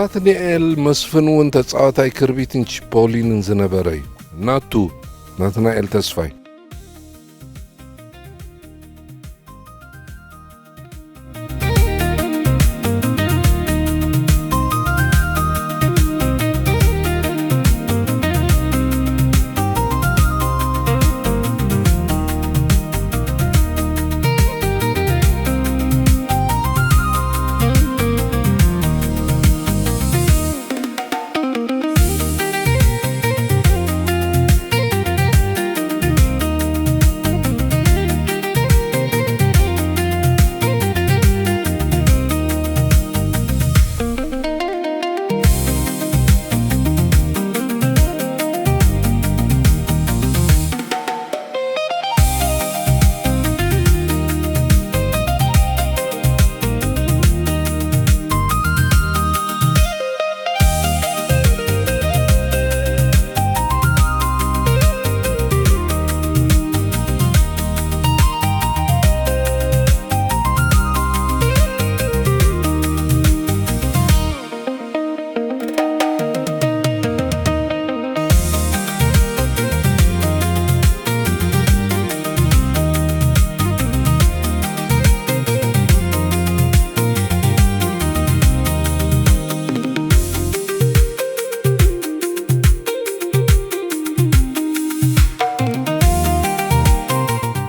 ናትናኤል መስፍን እውን ተጻዋታይ ክርቢትን ቺፖሊንን ዝነበረ እዩ። ናቱ፣ ናትናኤል ተስፋይ።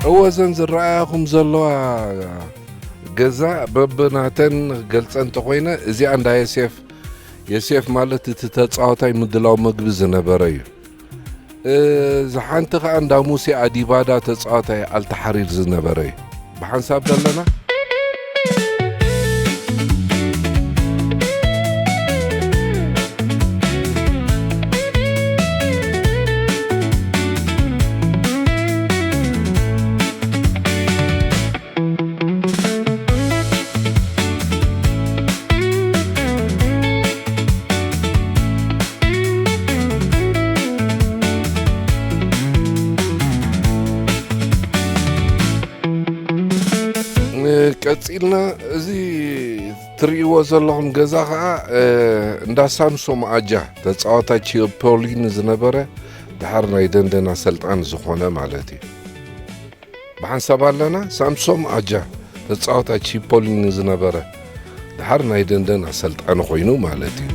እወ፣ እዘን ዝረኣያኹም ዘለዋ ገዛ በብናተን ክገልጸ እንተኾይነ፣ እዚኣ እንዳ የሴፍ፣ የሴፍ ማለት እቲ ተጻዋታይ ምድላው መግቢ ዝነበረ እዩ። እ፣ ዝሓንቲ ኸኣ እንዳ ሙሴ ኣዲባዳ ተጻዋታይ ኣልተሓሪር ዝነበረ እዩ። ብሓንሳብ ደለና? ቀጺልና እዚ ትርእይዎ ዘለኹም ገዛ ኸኣ፣ እ፣ እንዳ ሳምሶም ኣጃ ተጻዋታይ ቺፖሊኒ ዝነበረ፣ ድሓር ናይ ደንደን ኣሰልጣኒ ዝኾነ ማለት እዩ። ብሓንሳብ ኣለና። ሳምሶም ኣጃ ተጻዋታይ ቺፖሊኒ ዝነበረ፣ ድሓር ናይ ደንደን ኣሰልጣኒ ኮይኑ ማለት እዩ።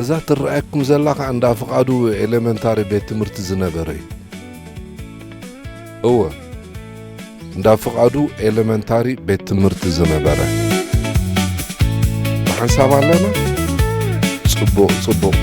እዛ ትረኣየኩም ዘላ ኸኣ እንዳ ፍቓዱ ኤሌመንታሪ ቤት ትምህርቲ ዝነበረ እዩ። እወ፣ እንዳ ፍቓዱ ኤሌመንታሪ ቤት ትምህርቲ ዝነበረ። ብሓንሳብ ኣለና? ጽቡቕ፣ ጽቡቕ።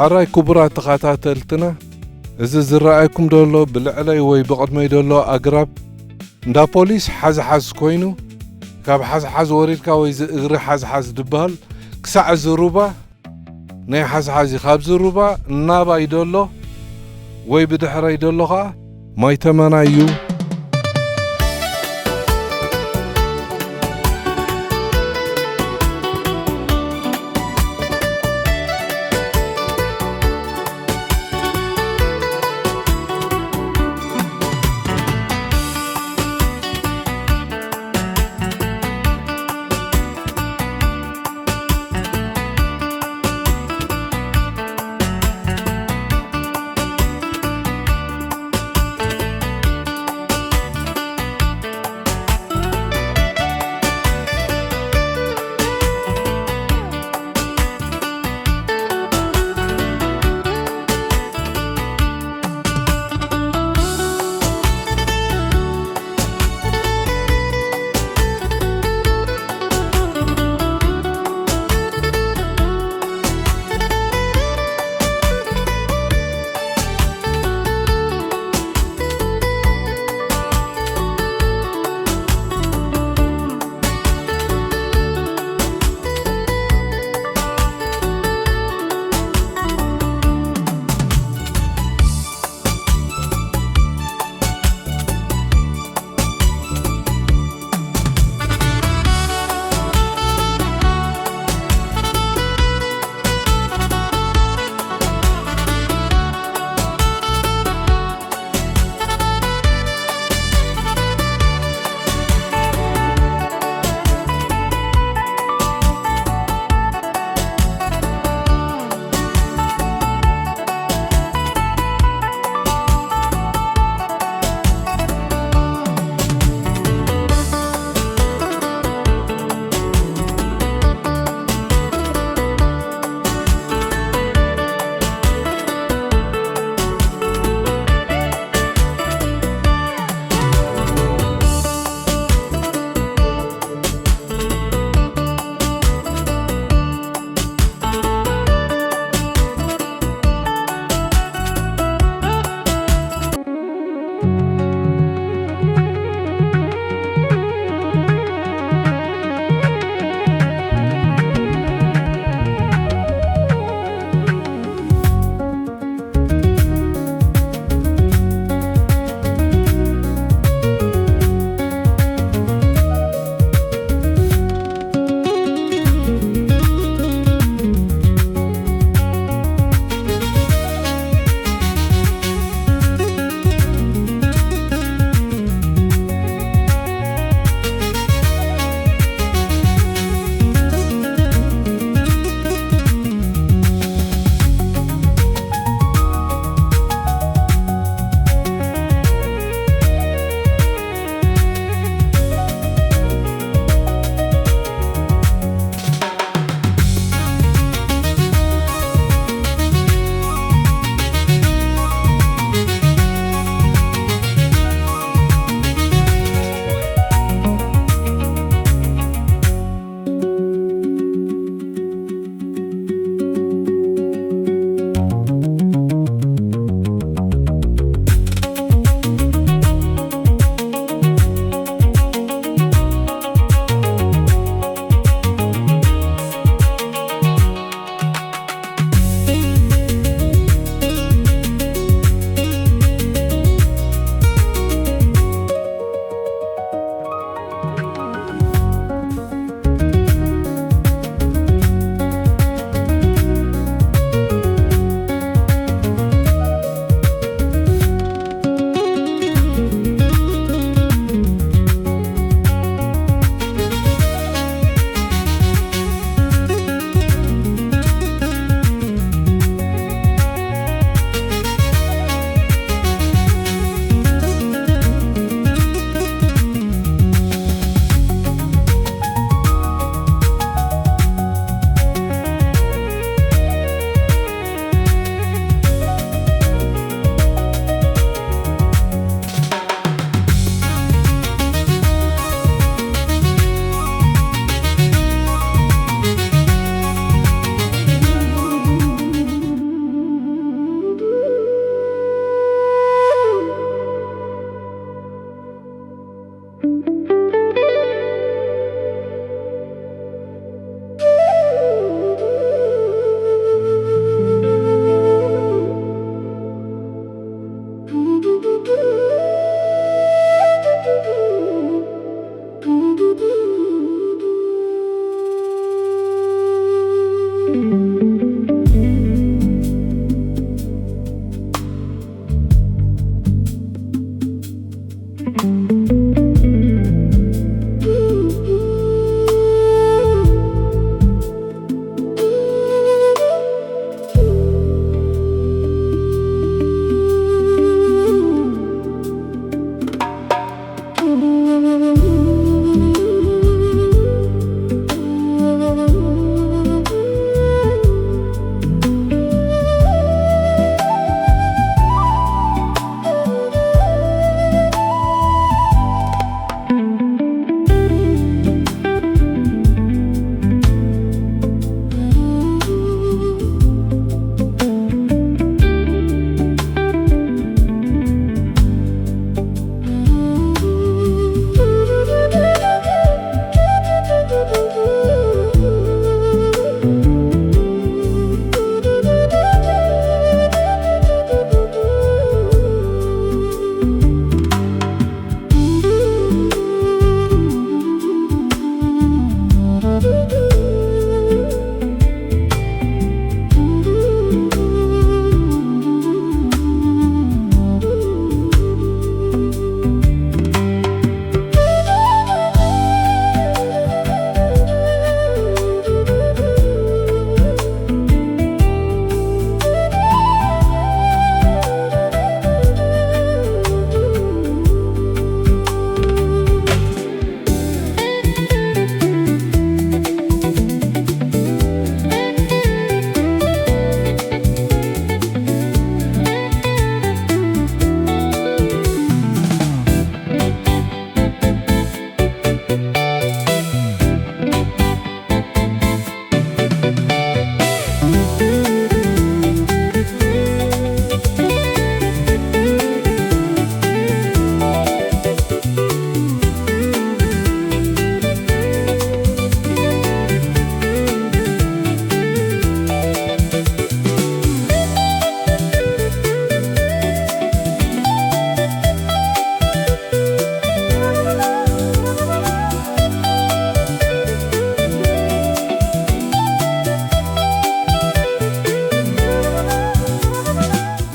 ሓራይ ክቡራት ተኸታተልትና፣ እዚ ዝረኣየኩም ዘሎ ብልዕለይ ወይ ብቕድመይ ዘሎ ኣግራብ እንዳ ፖሊስ ሓዝሓዝ ኮይኑ፣ ካብ ሓዝሓዝ ወሪድካ ወይ እዚ እግሪ ሓዝሓዝ ዝበሃል ክሳዕ እዚ ሩባ ናይ ሓዝሓዝ እዩ። ካብዚ ሩባ እናባይ ደሎ ወይ ብድሕረይ ደሎ ኸዓ ማይ ተመና እዩ።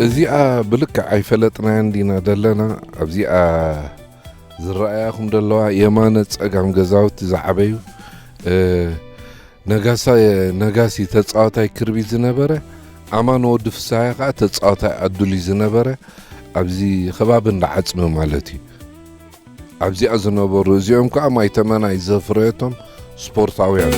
እዚኣ ብልክዕ ኣይፈለጥናያን ዲና ደለና። ኣብዚኣ ዝረኣያኹም ዘለዋ የማነ ጸጋም ገዛውቲ ዝዓበዩ፣ እ፣ ነጋሳ-፣ ነጋሲ ተጻዋታይ ክርቢት ዝነበረ፣ ኣማን ወዲ ፍስሃየ ከኣ ተጻዋታይ ኣዱሊ ዝነበረ፣ ኣብዚ ከባቢ እንዳ ዓጽሚ ማለት እዩ። ኣብዚኣ ዝነበሩ እዚኦም ከኣ ማይ ተመናይ ዘፍረየቶም ስፖርታውያን።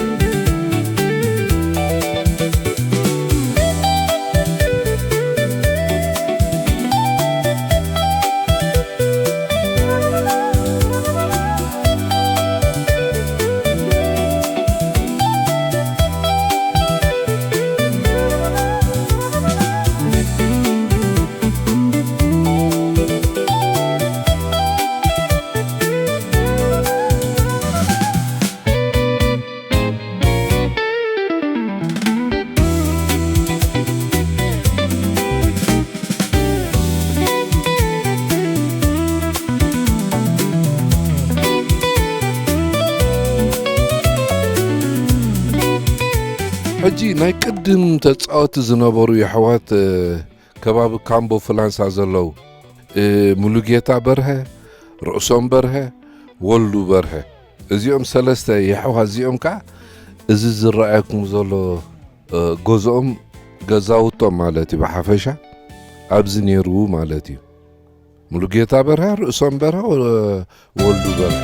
ሕጂ ናይ ቅድም ተጻወቲ ዝነበሩ የሕዋት፣ እ፣ ከባቢ ካምቦ ፍላንሳ ዘለዉ፣ እ፣ ሙሉጌታ በርሀ፣ ርእሶም በርሀ፣ ወልዱ በርሀ፣ እዚኦም ሰለስተ የሕዋት እዚኦም ከኣ እዚ ዝረኣየኩም ዘሎ፣ እ፣ ገዝኦም፣ ገዛውቶም ማለት እዩ፣ ብሓፈሻ ኣብዚ ነይሩ ማለት እዩ። ሙሉጌታ በርሀ፣ ርእሶም በርሀ፣ ወ-፣ ወልዱ በርሀ።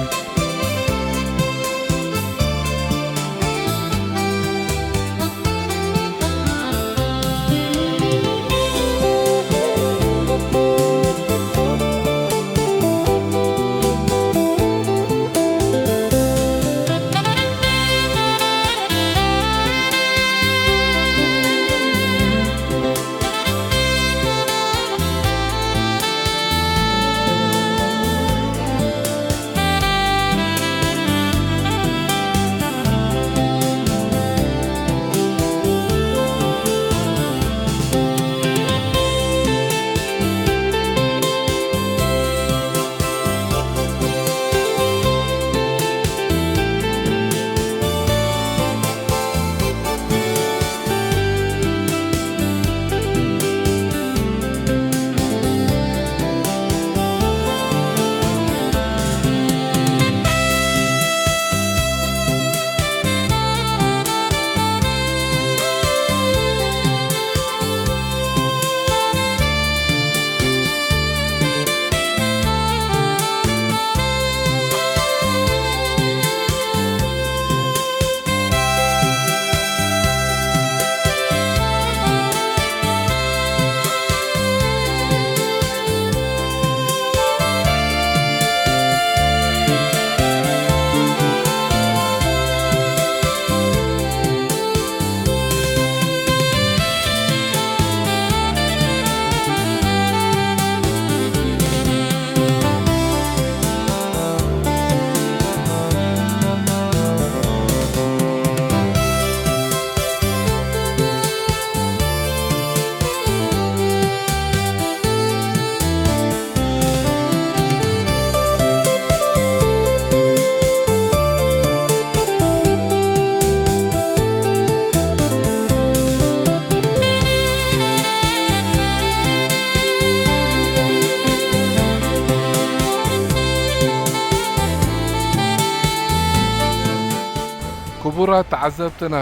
ክቡራት ተዓዘብትና፣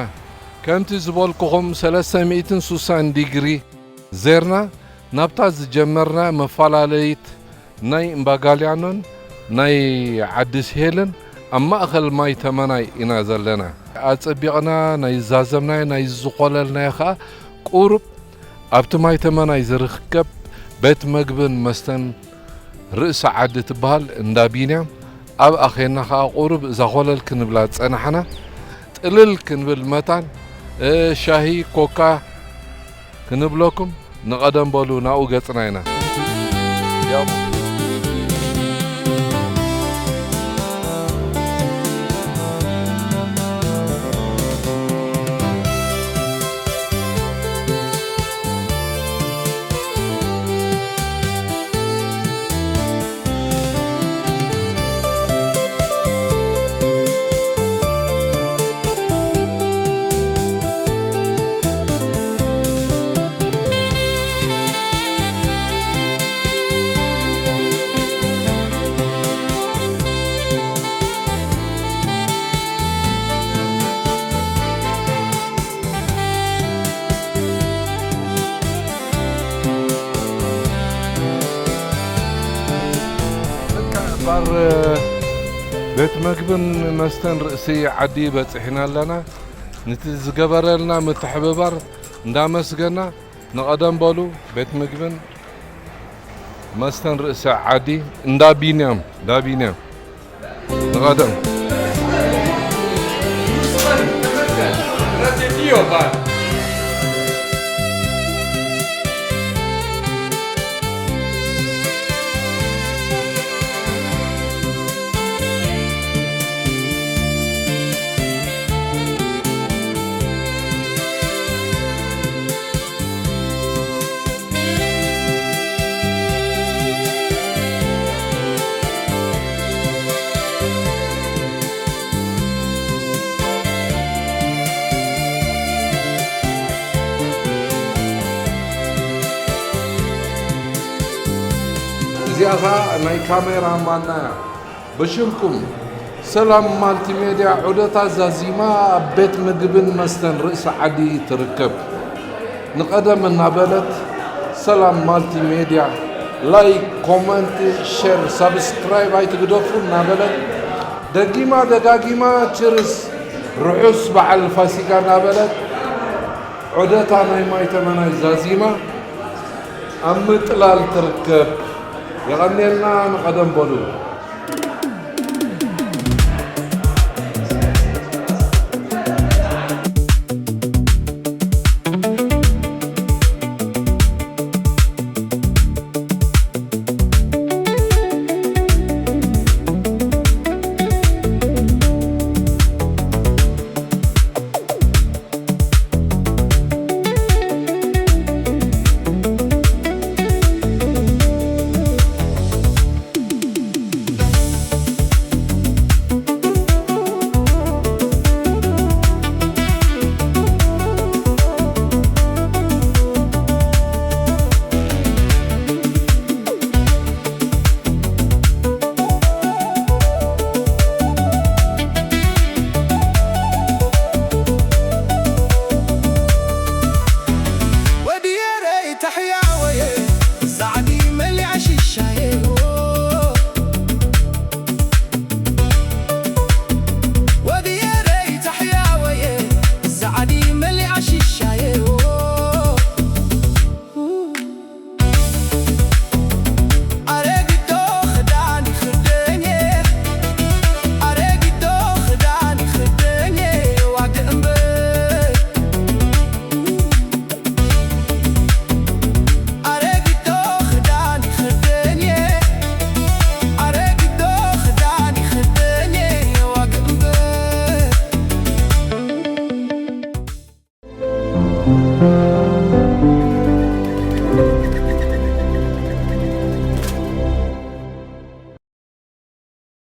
ከምቲ ዝበልኩኹም ሰለስተ ሚእትን ሱሳን ዲግሪ ዜርና ናብታ ዝጀመርና መፈላለይት ናይ እምባጋልያኖን ናይ ዓዲ ስሄልን ኣብ ማእኸል ማይ ተመናይ ኢና ዘለና። ኣጸቢቕና ናይ ዛዘምናዮ፣ ናይ ዝኾለልናዮ ኸኣ ቁሩብ ኣብቲ ማይ ተመናይ ዝርከብ ቤት መግብን መስተን ርእሲ ዓዲ ትበሃል እንዳ ቢንያም ኣብኣ ኸይድና ኸኣ ቁሩብ እዛ ኾለል ክንብላ ዝጸናሕና። ጥልል ክንብል መታን፣ እ፣ ሻሂ፣ ኮካ ክንብለኩም ንቐደም በሉ ናብኡ ገጽና ኢና። ያሙ። በቃ ባር ቤት መግብን መስተን ርእሲ ዓዲ በጺሕና ኣለና። ነቲ ዝገበረልና ምትሕብባር እንዳመስገና ንቐደም በሉ። ቤት ምግብን መስተን ርእሲ ዓዲ እንዳ ቢንያም፣ እንዳ ቢንያም ንቐደም። እዚኣ ኸኣ ናይ ካሜራ ማና እያ። ብሽምኩም ሰላም ማልቲሜድያ ዑደታ ዛዚማ ኣብ ቤት ምግብን መስተን ርእሲ ዓዲ ትርከብ። ንቐደም እናበለት ሰላም ማልቲሜድያ ላይክ፣ ኮመንት፣ ሼር፣ ሳብስክራይብ ኣይትግደፉ እናበለት ደጊማ ደጋጊማ ችርስ ርሑስ በዓል ፋሲካ እናበለት ዑደታ ናይ ማይ ተመናይ ዛዚማ ኣብ ምጥላል ትርከብ። የቐንየልና፣ ንቐደም በሉ።